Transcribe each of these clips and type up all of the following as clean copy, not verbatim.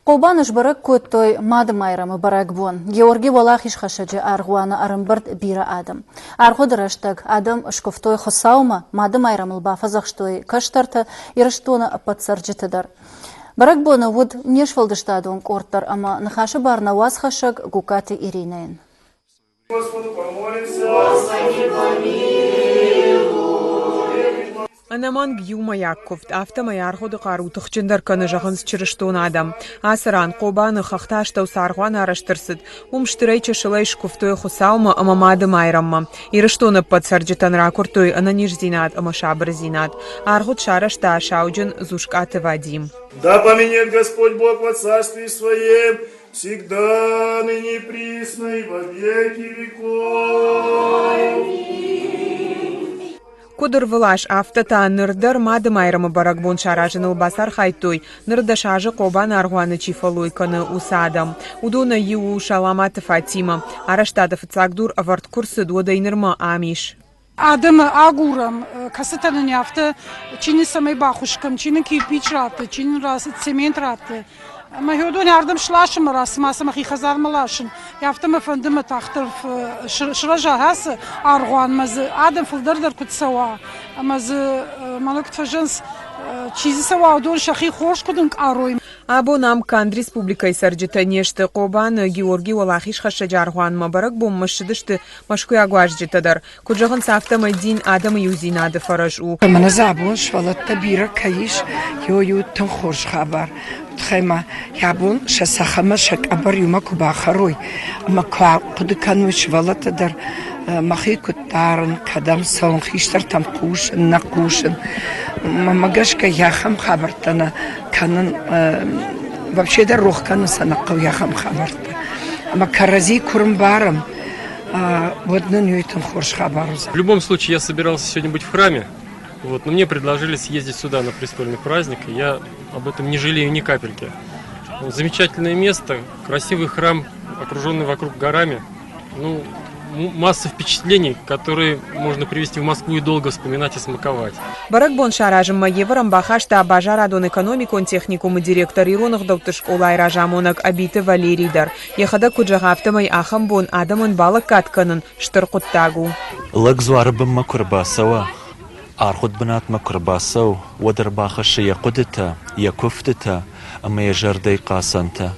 Хъобаны сбӕрӕг кодтой Мады Майрӕмы бӕрӕгбон. Георги Уӕлахизхӕссӕджы аргъуаны ӕрӕмбырд бирӕ адӕм. Аргъуыды рӕстӕг адӕм скуывтой Хуыцаумӕ, Мады Майрӕмыл бафӕдзӕхстой кӕстӕрты, Ирыстоны ӕппӕт цӕрджыты дӕр. Бӕрӕгбоны уыд не сфӕлдыстадон къорд дӕр ӕмӕ ныхасы бар нӕ уацхӕссӕг Гугкаты Иринӕйӕн. Господу помолимся. Господи, помилуй. Ӕнӕмӕнг иумӕйаг куывд, афтӕмӕй аргъуыды хъару тыхджындӕр кӕны, зӕгъынц чырыстон адӕм. Ацы ран, Хъобаны хӕхты астӕу цы аргъуан арӕзт ӕрцыд, уым стырӕй-чысылӕй скуывтой Хуыцаумӕ ӕмӕ Мады Майрӕммӕ. Ирыстоны ӕппӕт цӕрджытӕн ракуырдтой ӕнӕниздзинад ӕмӕ сабырдзинад. Аргъуыд сарӕзта сауджын Дзускъаты Вадим. Да помянет Господь Бог во царстве своем всегда, ныне и присно и во веки веков. Куыд ӕрвылаз, афтӕ та ныр дӕр Мады Майрӕмы бӕрӕгбон саразыныл бацархайдтой, ныр 10 азы Хъобаны аргъуаны чи фӕллой кӕны, уыцы адӕм. Уыдонӕй иу у Саламаты Фатимӕ. Арӕзтады фыццаг дур ӕвӕрд куы рцыд, уӕдӕй нырмӕ ам ис. Адӕмы агурӕм, кӕцытӕ нын афтӕ чи ницӕмӕй баххуыс кӕны, чи нын кирпич ратты, чи нын цемент ратты. Ӕмӕ уыдон ардӕм сласын мӕ цыма сӕ мӕхи хӕдзармӕ ласын. Афтӕ мӕ фӕнды мӕ тагъддӕр сырӕза ацы аргъуанмӕ дзы адӕм фылдӕр дӕр куыд цӕуа ӕмӕ дзы мӕнӕ куыд фӕзӕгъынц, чи дзы цӕуа, уыдон сӕхи хорз куыд ӕнкъарой. Абон ам канд республикӕйы цӕрджытӕ не сты. Хъобаны Георгий Уӕлахизхӕссӕджы аргъуанмӕ бӕрӕгбонмӕ ссыдысты мӕскуыйаг уазджытӕ дӕр. Куыд зӕгъынц, афтӕмӕй дин адӕмы иудзинады фӕрӕз у. Мӕнӕ дзы абон сывӕллӕттӕ бирӕ кӕй ис, уый у тынг хорз хабар. Тыххӕй ма йӕ бон сӕ цӕхӕмӕ сӕ къӕбӕр иумӕ куы бахӕрой ӕмӕ куы ахъуыды кӕной сывӕллӕттӕ дӕр, мӕхи куыд дарын, кӕдӕм цӕуын, хистӕртӕм хъусын, нӕ хъусын. Мӕнмӕ гӕсгӕ ахӕм хабӕрттӕ нӕ кӕнын, вообще дӕр рох кӕнын сӕ нӕ хъӕуы ахӕм хабӕрттӕ. Ӕмӕ кӕрӕдзи куы рымбарӕм, уӕд нын уый тынг хорз хабар уыдзӕн. В любом случае, я собирался сегодня быть в храме, вот, но мне предложили съездить сюда на престольный праздник, и я об этом не жалею ни капельки. Замечательное место, красивый храм, окруженный вокруг горами. Ну, масса впечатлений, которые можно привезти в Москву и долго вспоминать и смаковать. Бӕрӕгбон саразынмӕ йе вӕрӕн бахаста базарадон-экономикон техникумы директор ирон ӕгъдӕутты скъолайы разамонӕг Ӕбиты Валерий дӕр. Йӕхӕдӕг куыд зӕгъы, афтӕмӕй ахӕм бон адӕмӕн балӕггад кӕнын стыр хъуыддаг у. Лӕг дзуары бынмӕ куы ӕрбацӕуа, аргъуыд бынатмӕ куы ӕрбацӕуы, уӕд ӕрбахӕссы йӕ хъуыдытӕ, йӕ куывдтытӕ ӕмӕ йӕ зӕрдӕйы хъацӕнтӕ.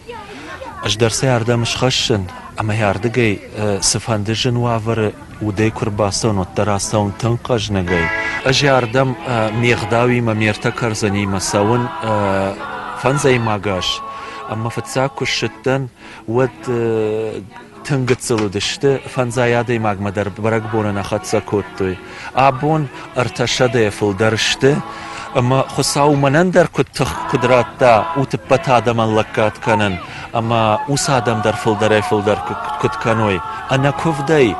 Ӕз дӕр сӕ ардӕм схӕссын ӕмӕ ардыгӕй цыфӕнды зын уавӕры удӕй куы рбацӕуын, уӕддӕр ацӕуын тынг хъӕзныгӕй. Ӕз ардӕм ме гъдауимӕ, ме ртӕ кӕрдзынимӕ цӕуын фӕндзӕймаг аз. Ӕмӕ фыццаг куы ссыдтӕн, уӕд тынг гыццыл уыдысты, фӕндзай адӕймагмӕ дӕр бӕрӕгбоны нӕ хӕццӕ кодтой. Абон ӕртӕсӕдӕйӕ фылдӕр сты, ӕмӕ Хуыцау мӕнӕн дӕр куыд тых куыд радта утӕппӕт адӕмӕн лӕггад кӕнын, ӕмӕ уыцы адӕм дӕр фылдӕрӕй-фылдӕр куыд кӕной, ӕнӕ куывдӕй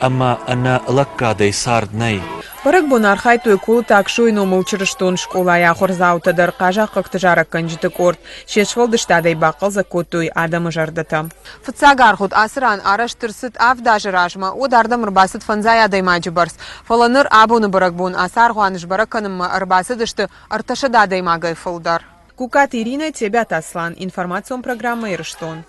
ӕмӕ ӕнӕ лӕггадӕй цард нӕй. Бӕрӕгбон архайдтой Колыты Аксойы номыл чырыстон скъолайы ахуырдзаутӕ дӕр, хъазахъхъӕгты зарӕггӕнджыты къорд. Се сфӕлдыстадӕй бахъӕлдзӕг кодтой адӕмы зӕрдӕтӕ. Фыццаг аргъуыд ацы ран арӕзт ӕрцыд 7 азы размӕ, уӕд ардӕм ӕрбацыд фӕндзай адӕймаджы бӕрц. Фӕлӕ ныр абоны бӕрӕгбон ацы аргъуаны сбӕрӕг кӕнынмӕ ӕрбацыдысты 300 адӕймагӕй фылдӕр. Кукаты Иринӕ, Тебиаты Аслан, информацион программӕ «Ирыстон».